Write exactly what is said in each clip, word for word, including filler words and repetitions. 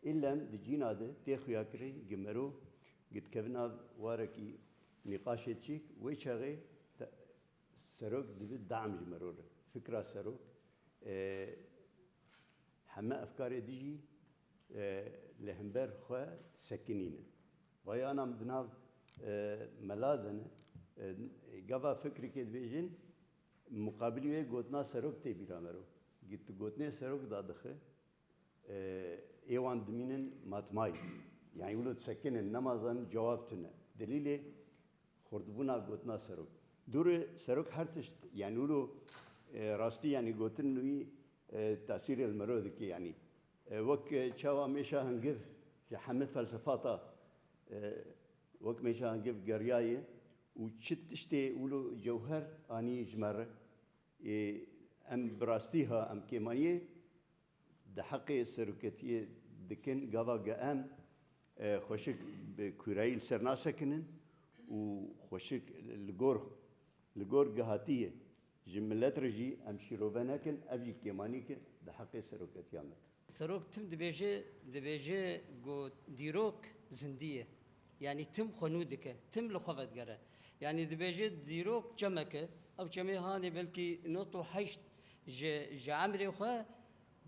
Îlem di cîna de tê xuyakirin gi mero gi dikevin nav warekî nîqaşê çîk, wê çaxê te-, serok dibi dam ji mero re. Fikra serok, e, heme efkarê dijî, e, li hember xwe disekinîne. Vayana em di nav, e, mela de ne, e, gava fikrikê dibêjin, muqabilî wê gotina serok tê bîra mero. Gi tu gotinê serok dadixe, e, ê wan dimînin matmayî. Yani wilo disekinin, nema zanin cewab tune. Delîlê xurtbûna gotina serok. Dûrê serok her tişt, yani wilo, e, rastî yani gotin wî, e, tesîrê li mero dike yani. E, wek, e, çawa mêşa hingiv ji hemî felsefata, e, wek mêşa hingiv geriyaye û çi tiştê wilo cewher anî ji me re. Ê, em bi rastî ha, em kêmaniyê di heqê seroketiyê dikin, gava ge em, e, xweşik bi kûrayî li ser nasekinin û xweşik li gor, li gor gihatiyê ji milet re jî em şîrove nekin, ev jî kêmanîk e di heqê seroketiya me. Serok tim dibêje, dibêje ku dîrok zindî ye. Yanî tim xwe nû dike, tim li xwe vedigere. Yanî dibêje dîrok çemek e, ew çemê hanê belkî nod û heşt ji, ji emrê xwe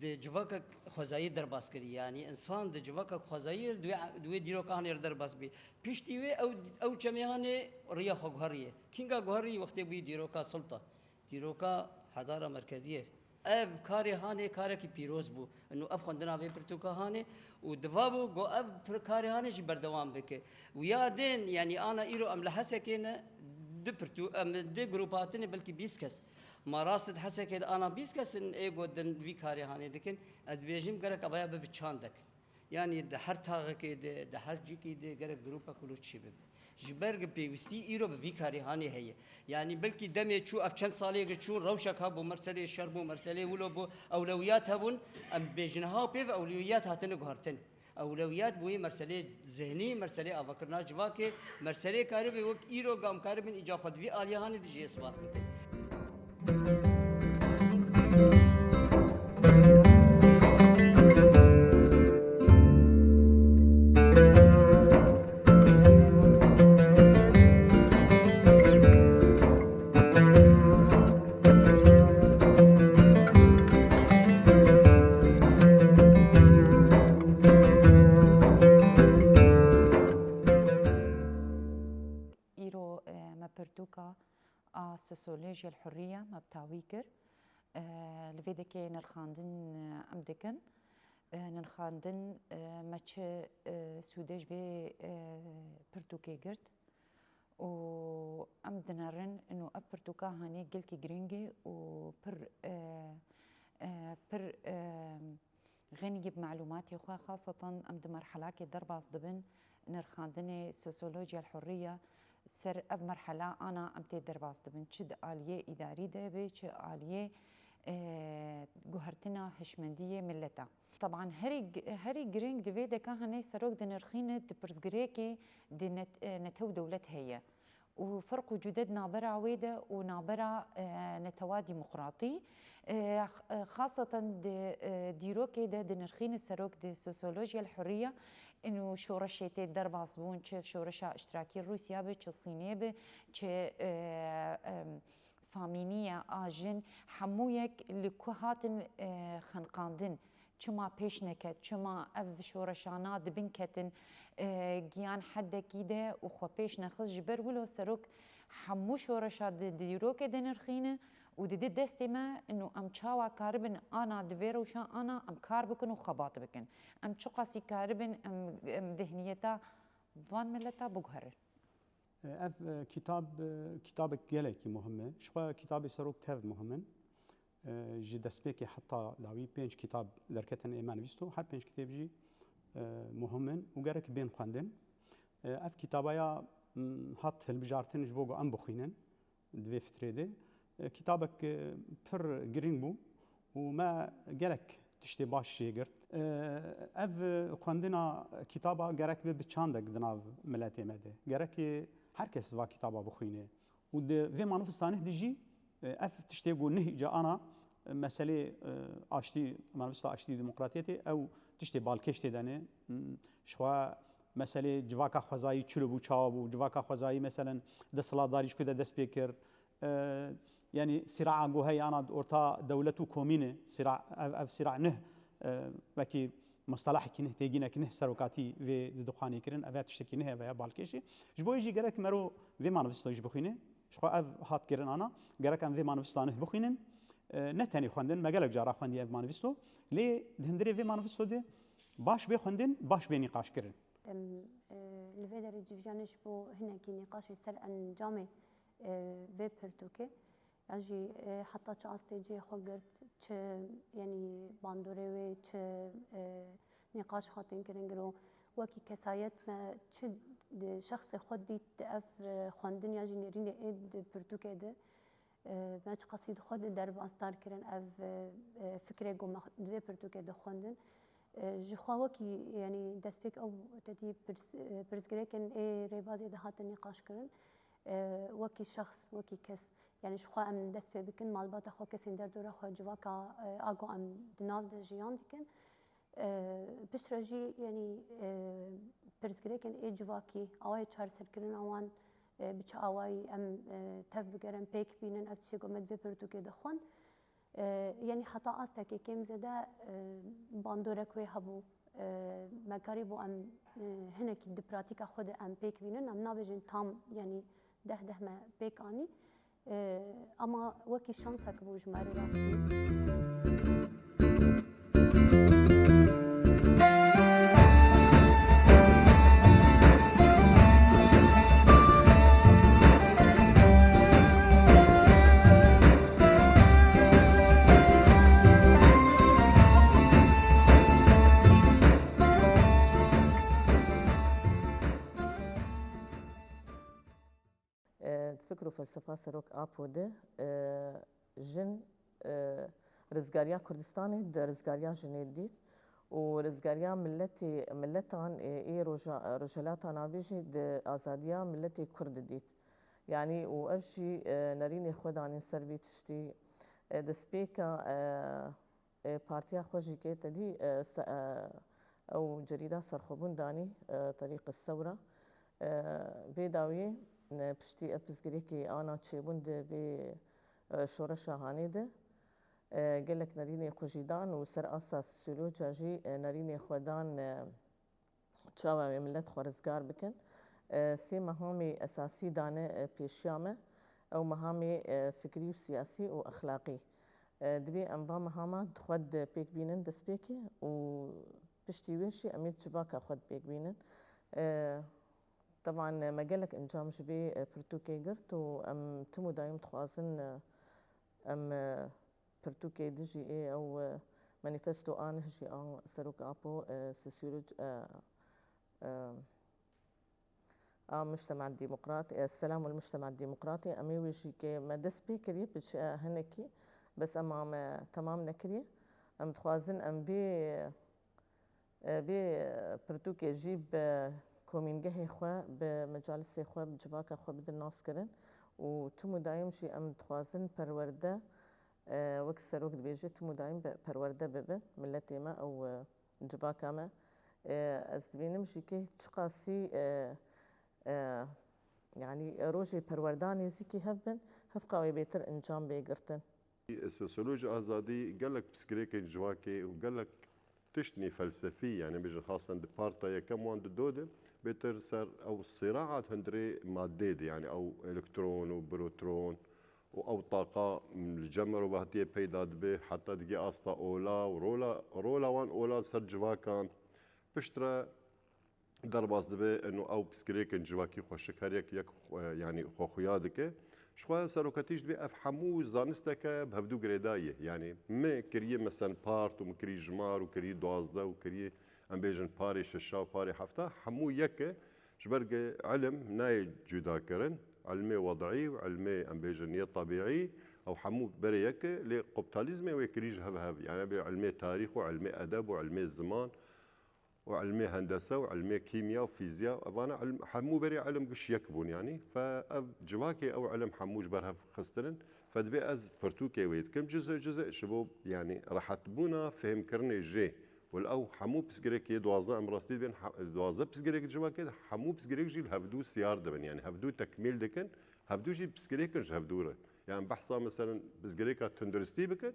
di civakek xwezayî derbas kirî. Yanî insan di civakek xwezayî di wê, di wê dîroka hanê re derbas bî. Piştî wê ew, ew çemê hanê riya xwe guheriye. Kînga guherî wextê bûyî dîroka sulta. Dîroka hedara merkezî ye. Ev karê hanê karekî pîroz bû. Ino ev xwendina vê pirtûka hanê û diva bû ku ev pir-, karê hanê jî berdewam bike. Û ya din, yanî ana îro em li Hesekê ne, di pirtû-, em di grupa hatine belkî bîst kes. Ma rast di Hesekê de ana bîst kes in ê ku din vî karê hanê dikin. Ez dibêjim gerek evaya bibe çandek. Yanî di her taxekê de, di her cîkî de gerek grûpek wilo çêbibe. Ji ber ku pêwîstî îro bi vî karê hanê heye. Yanî belkî demê çû, ev çend salê ku çûn rewşek hebû, merselê şer bû, merselê wilo bû, ewlewiyat hebûn, em bêjin ha pê ve ewlewiyat hatine guhertin. Ewlewiyat bûyî merselê zihnî, merselê avakirina civakê, merselê karibe wek îro ku em karibin îca xwe di vî aliyê hanê de jî isbat bikin. Îro, e, me pirtûka a Sosyolojiya Hurriye me bi tawî kir. E, li vê dekê nirxandin, e, em dikin. E, nirxandin, e, me çi, e, sûde ji vê, e, pirtûkê girt. Û em dinerin ino ev pirtûka hanê gelkî giring e û pir, e, e, pir, e, Xenî bi melûmatê xwe, xasatan em di merhelakê derbas dibin, nirxandinê Sosyolojiya Hurriye ser ev merhela ana em tê derbas dibin. Çi di aliyê îdarî de be, çi aliyê, e, guhertina hişmendiyê mileta. Teban herî, herî giring di vê deka hanê serok dinirxîne di pirsgirêkê di net-, e, netew dewlet heye. û ferq û cude di navbera wê de û navbera, e, netewa demokratî, e, x-, e, xaseten di, e, dîrokê de dinirxîne serok di Sosyolojiya Hurriye, ino şoreşê tê derbas bûn, çi şoreşa îştirakî Rûsya be, çi Sînê be, çi, e, e, famîniye a jin, hemû yek li ku hatin, e, xeniqandin. Çima pêş neket, çima ev şoreşana di bin ketin, e, giyan heddekî de û xwe pêş nexist? Ji ber wilo serok hemû şoreşa di, di dîrokê de nirxîne û dide destê me, ino em çawa karibin ana di vê rewşa ana em kar bikin û xebat bikin. Em çiqasî karibin em, em zihniyeta van mileta biguherin. Ev, e, kitab, e, kitabek gelekî muhim e. Ji xwe kitabê serok tev muhim in. E, ji destpêkê heta dawî pênc kitab derketin ê me nivîsto. Her pênc kitêb jî, e, muhim in û gerek bên xwendin. E, ev kitaba ya, m, hat hilbijartin ji bo ku em bixwînin di vê fitrê de. E, kitabek, e, pir girîng bû û me gelek tiştê baş jê girt. E, ev, e, xwendina kitaba gerek be bi çandek di nav miletê me de. Gerek her kes va kitaba bixwîne. Û di vê manifestanê de jî, e, ev tiştê ku nihîca ana, e, meselê, e, aştî, manifesta aştî demokratiyetê, ew tiştê balkêş tê de ne. Hmm, Ji xwe meselê civaka xwezayî çilo bû, çawa bû, civaka xwezayî meselen desthilatdarî ji ku de dest pê kir. E, yanî sîraa ku heye ana orta dewlet û komî ne, sîra, ev, ev sîra neh, e, wekî mustelahekî neh, têgînekî neh serokatî vê didixwanê kirin, ev ya tiştekî neh, ev ya balkêşê. Ji bo wê jî gerek mero vê manivîstoyê jî bixwîne. Ji xwe ev hat kirin ana, gerek em vê manivîsta neh bixwînin. E, ne tenê xwendin, me gelek cara xwendî ev manivîsto. Lê di hundirê vê manivîsto de baş bê xwendin, baş bê nîqaş kirin. Em, e, li vê derê civiyane ji bo hinekî nîqaşê ser encamê, e, vê pirtûkê, yan jî, e, heta çi astê cihê xwe girt, çi, yanî bandorê wê, çi, e, nîqaş hatin kirin giro, wekî kesayet me çi di şexsê xwe dît di ev, e, xwendin ya jî nêrînê ê di pirtûkê de. E, me çiqasî di xwe de derbasdar kirin ev, e, e, fikrê ku me di vê pirtûkê de xwendin. E, ji xwe wekî, yanî destpêk ew tedî pirs-, e, pirsgirêkên ê rêbazê de hatin nîqaş kirin. E, wekî şexs, wekî kes. Yanî ji xwe em dest pê bikin, malbata xwe, kesên derdora xwe, civaka, e, a ku em di nav de jiyan dikin. E, piştre jî, yanî, e, pirsgirêkên ê civakî, awayê çareserkirina wan, e, bi çi awayî em, e, tev bigerin, pêk bînin, ev tiştê ku me di vê pirtûkê de xwend. E, yanî heta astekê kêm zêde, e, bandorek wê hebû. E, me karîbû em, e, hinekî di pratîka xwe de em pêk bînin. Em nabêjin tam, yanî deh deh me pêk anî. E, ama wekî şansek bû ji me re rastî. E, di fikr û felsefa Serok Apo de, e, jin, e, rizgariya Kurdistanê di rizgariya jinê dît û rizgariya milletê, milletan, e, ê roja-, Rojhilata Navî jî di azadiya milletê Kurd dît. Yanî û ev jî, e, nerînê xwe danîn ser vî tiştî. E, destpêka, e, e, partiya xwe jî kê te dî, e, se-, e, ew cerîda serxwebûn danî, e, Terîq Sewra. E, vê dawiyê, e, piştî ev pirsgirêkê ana çêbûn di vê, e, şoreşa hanê de, e, gelek nerînê xwe jî dan û ser asta sosyolojiya jî, e, nerînê xwe dan, e, çawa wê millet xwe rizgar bikin. E, sê mehamê esasî dane, e, pêşiya me. Ew mehamê, e, fikrî û siyasî û exlaqî. E, divê em va mehama di xwe de pêk bînin destpêkê û piştî wê jî em ê civaka xwe de pêk bînin. E, teban me gelek encam ji vê, e, pirtûkê girt û em tim û dayim dixwazin, e, em, e, pirtûkê dijî ê ew, e, manîfesto a neh jî a Serok Apo, e, sosyoloj, e, e, a Mujtema Demokrat, e, Selam û Mujtema Demokratê, em ê wê jî ke me dest pê kiriye, bi çi, e, hinekî, bes ema me temam nekiriye. Em dixwazin em vê, e, vê pirtûkê jî bi komîngehê xwe, bi mecalisê xwe, bi civaka xwe bidin naskirin û tim û dayim jî em dixwazin perwerde, e, wek serok dibêje, tim û dayim bi perwerde bibe miletê me ew, e, civaka me. E, ez dibînim jî ke çiqasî, e, e, yanî rojê perwerda nêzîkî hev bin, hevqa wê bêtir encam bê girtin. Sosyolojî azadî gelek pirsgirêkên civakê û gelek tiştnî felsefî, yanî bêjin xasten di parta yekem wan di do de, bêtir ser ew sîraa di hundirê madê de, yanî ew elektron û protron û ew taqa li cem mirov hatiye peyda dibe, heta digê asta ola û rola, rola wan ola li ser civakan. Piştre derbas dibe, eno ew pirsgirêkên civakî xweşik her yek yek xwe, yanî xwe xuya dike. Ji xwe serokatî jî dibe ev hemû zanisteke bi hevdû girêdayî ye. Yanî me kiriye mesen part û me kirî jimar û kirî duwazdeh û kirî, em bêjin, parê şeşa û parê hefta, hemû yek e. Ji ber ku ilim nayê cuda kirin, ilmê wed'î û ilmê, em bêjin, yê tebîî, ew hemû berê yek e, lê kapîtalîzmê wê kirî ji hev hev. Yanî bê ilmê tarîx û ilmê edeb û ilmê ziman û ilmê hendese û ilmê kîmya û fîzya, evana ilm, hemû berê ilim giş yek bûn, yanî. Fe ev civakê ew ilim hemû ji ber hev xistinin, fe divê ez pirtûkê wê dikim, cizê cizê, ji bo, yanî, rehetbûna fêhmkirinê jê Wele ew hemû pirsgirêk yê duwazdeh em rastî dibên, he-, duwazdeh pirsgirêk civakê de, hemû pirsgirêk jî li hevdû siyar dibin. Yanî hevdû tekmîl dikin, hevdû jî pirsgirêk in ji hevdû re. Yanî behsa meselen pirsgirêka tunduristî bikin,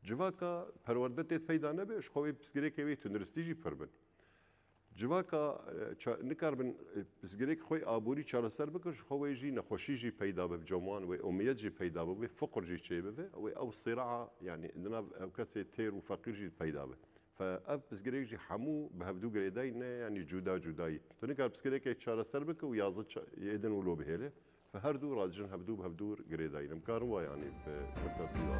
civaka perwerde tê peyda nebe, ji xwe wê pirsgirêkê wê tunduristî jî pir bin. Civaka, e, ça-, nikaribin, e, pirsgirêk xwe aborî çareser bikin, ji xwe wê jî nexweşî jî peyda be, bi cem wan wê umiyet jî peyda be, wê fiqr jî çêbibe, wê ew sîraa, yanî di nav ew kesê têr û feqîr jî peyda be. Fe ev pirsgirêk jî hemû bi hevdû girêdayî ne, yanî cuda cudayî. Tu nikar pirsgirêkê çareser bike û yazı ça-, yê din wilo bihêle. Fe her dû radijin hevdû bi hevdû girêdayî ne. Em karin wa yanî bi kurtasî ve.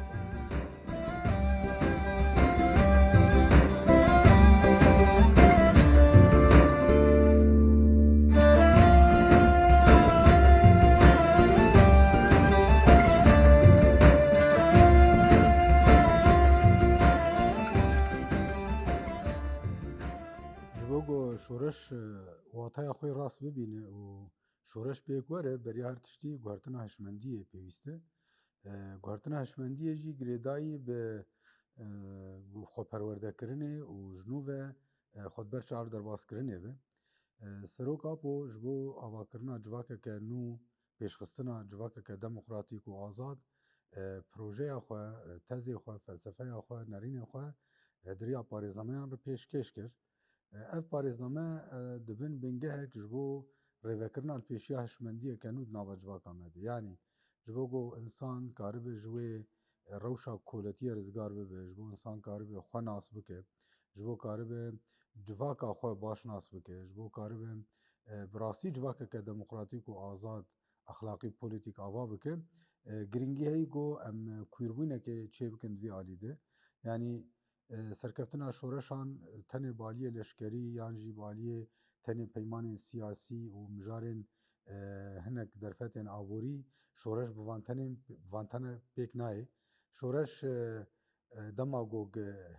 Ji bo ku şoreş, e, wateya xwe rast bibîne û şoreş pêk were, beriya her tiştî guhertina hişmendiyê pêwîst e. E, guhertina hişmendiyê jî girêdayî bi, e, xweperwerdekirinê û ji nû ve, e, xwe di ber çav derbazkirinê be. E, Serok Apo ji bo avakirina civakeke nû, pêşxistina civakeke demokratîk û azad, e, projeya xwe, e, tezê xwe, felsefeya xwe, nerînê xwe, e, di riya parêznameyan re pêşkêş kir. E, ev parêzname, e, dibin bingehek ji bo rêvekirina li pêşiya hişmendiyeke nû di nava civaka me de. Yanî ji bo ku însan karibe ji wê, e, rewşa koletiyê rizgar bibe, ji bo însan karibe xwe nas bike, ji bo karibe civaka xwe baş nas bike, ji bo karibe, e, bi rastî civakeke demokratîk û azad, exlaqî, polîtîk ava bike, e, girîngî heye ku em, e, kwîrbûnekê çêbikin di vî alî de. Yanî, e, serkeftina şoreşan, e, tenê bi aliyê leşkerî yan jî bi aliyê tenê peymanên siyasî û mijarên, e, hinek derfetên aborî şoreş bi van tenê, bi van tenê pêk nayê. Şoreş, e, e, dema ku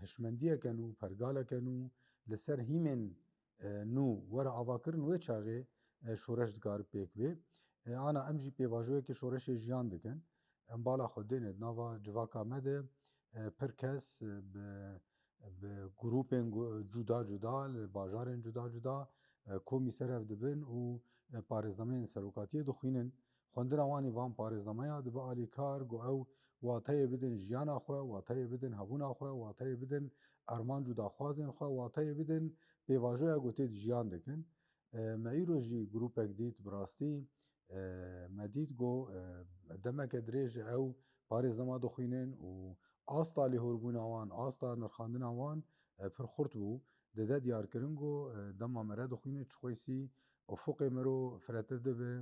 hişmendiyeke nû, pergaleke nû li ser hîmên, e, nû were avakirin, wê çaxê, e, şoreş dikare pêk bê. E, ana em jî pêvajoyekê şoreşê jiyan dikin. Em bala xwe dêne di nava civaka me de, e, pir kes, e, bi, bi grûpên gu-, cuda cuda, li bajarên cuda cuda, e, komî ser hev dibin û, e, parêznameyên serokatiyê dixwînin. Xwendina wan ê van parêznameya dibe alîkar, ku ew wateyê bidin jiyana xwe, wateyê bidin hebûna xwe, wateyê bidin armanc û daxwazên xwe, wateyê bidin pêvajoya ku tê de jiyan dikin. E, me îro jî grûpek dît, bi rastî, e, me dît ku, e, demeke dirêj e ew parêznama dixwînin û asta lêhorbûna wan, asta nirxandina wan, e, pir xurt bû. Dide diyarkirin ku, e, dema mere dixwîne çiqoysî ufuqê mero firehtir dibe,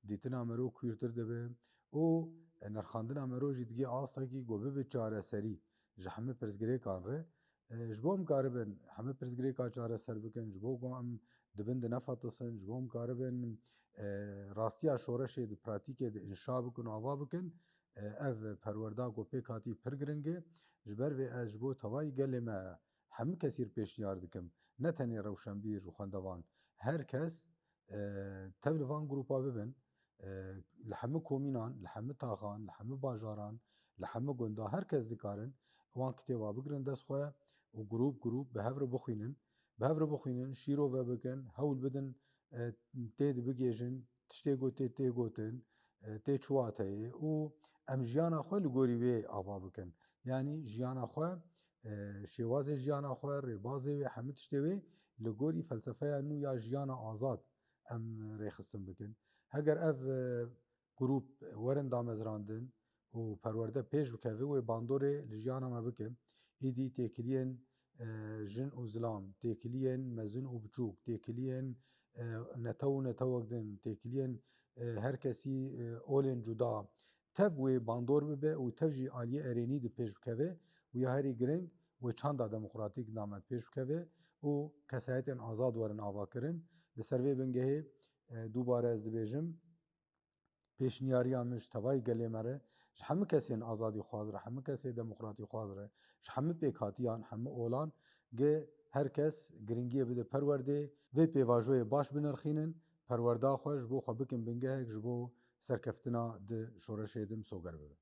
dîtina mero kûrtir dibe û, e, nirxandina mero jî digê astekî ku bibe çareserî ji hemî pirsgirêkan re. E, ji bo em karibin hemî pirsgirêka çareser bikin, ji bo ku em dibin dinefetisin, ji bo em karibin, e, rastiya şoreşê di pratîkê de înşa bikin û ava bikin, e, ev perwerda ku pêk hatî pir giring e. Ji ber vê ez ji bo tevayî gelê me hemî kesî re pêşniyar dikim. Ne tenê rewşenbîr û xwendevan. Her kes, e, tev li van grûpa bibin. E, li hemî komînan, li hemî taxan, li hemî bajaran, li hemî gunda her kes dikarin wan kitêba bigirin dest xwe û grûp grûp bi hev re bixwînin. Bi hev re bixwînin, şîrove bikin, hewl bidin, e, tê de bigihêjin, tiştê ku tê tê gotin, e, tê çi wateyê û em jiyana xwe li gorî wê ava bikin. Yanî jiyana xwe, e, şêwazê jiyana xwe, rêbazê wê, hemî tiştê wê li gorî felsefeya nû ya jiyana azad em rêxistin bikin. Heger ev, e, grûp werin damezrandin û perwerde pêş bikeve, wê bandorê li jiyana me bike. Îdî têkiliyên, e, jin û zilam, têkiliyên mezin û biçûk, têkiliyên, e, netew û netewek din, têkiliyên, e, her kesî, e, olên cuda, tev wê bandor bibe û tev jî aliyê erênî di pêş bikeve û ya herî giring wê çanda demokratîk di nav me pêş bikeve û kesayetên azad werin avakirin. Li ser vê bingehê, e, dubare ez dibêjim, pêşniyariya min ji tevayî gelê me re, ji hemî kesên azadîxwaz re, hemî kesê demokratîxwaz re, ji hemî pêkhatiyan, hemî olan, gi her kes giringiyê bide perwerdê, vê pêvajoyê baş binirxînin, perwerda xwe ji bo xwe bikin bingehek ji bo serkeftina di şoreşê de misoger bibe.